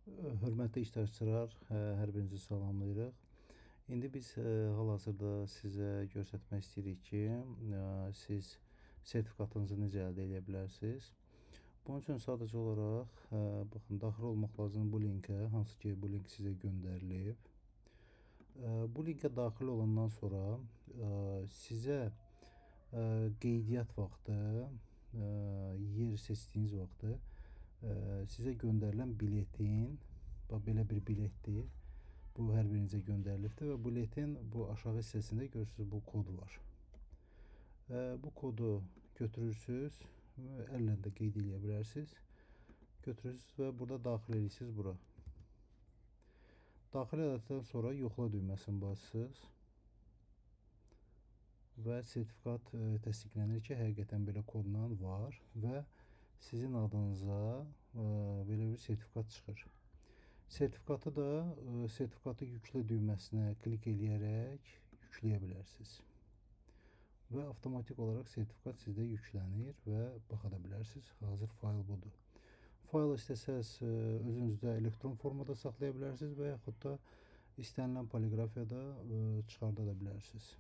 Hörmətli iştirakçılar, hər birinizi salamlayırıq. İndi biz hal-hazırda sizə göstərmək istəyirik ki, siz sertifikatınızı necə əldə edə bilərsiniz. Bunun üçün sadəcə olaraq baxın, daxil olmaq lazımdır bu linkə, hansı ki bu link sizə göndərilib. Bu linkə daxil olandan sonra sizə qeydiyyat vaxtı, yer seçdiyiniz vaxtı sizə göndərilən biletin, bax belə bir biletdir. Bu hər birinizə göndərilibdir və biletin bu aşağı hissəsində görürsünüz bu kod var. Bu kodu götürürsünüz, əllə də qeyd eləyə bilərsiniz. Götürürsünüz və burada daxil edirsiniz bura. Daxil edəndən sonra yoxla düyməsini basırsınız və sertifikat təsdiqlənir ki, həqiqətən belə kodla var və sizin adınıza belə bir sertifikat çıxır. Sertifikatı da sertifikatı yüklə düyməsinə klik eləyərək yükləyə bilərsiniz. Və avtomatik olaraq sertifikat sizdə yüklənir və baxa da bilərsiniz. Hazır fayl budur. Faylı istəsəz özünüzdə elektron formada saxlaya bilərsiniz və yaxud da istənilən poliqrafiyada çıxarda da bilərsiniz.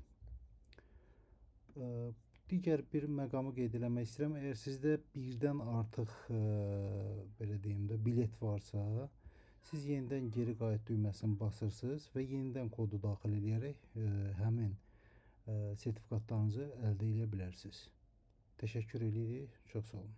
Digər bir məqamı qeyd eləmək istəyirəm. Əgər sizdə birdən artıq belə deyim də bilet varsa, siz yenidən geri qayıt düyməsini basırsınız və yenidən kodu daxil eləyərək həmin sertifikatlarınızı əldə edə bilərsiniz. Təşəkkür eləyirik. Çox sağ olun.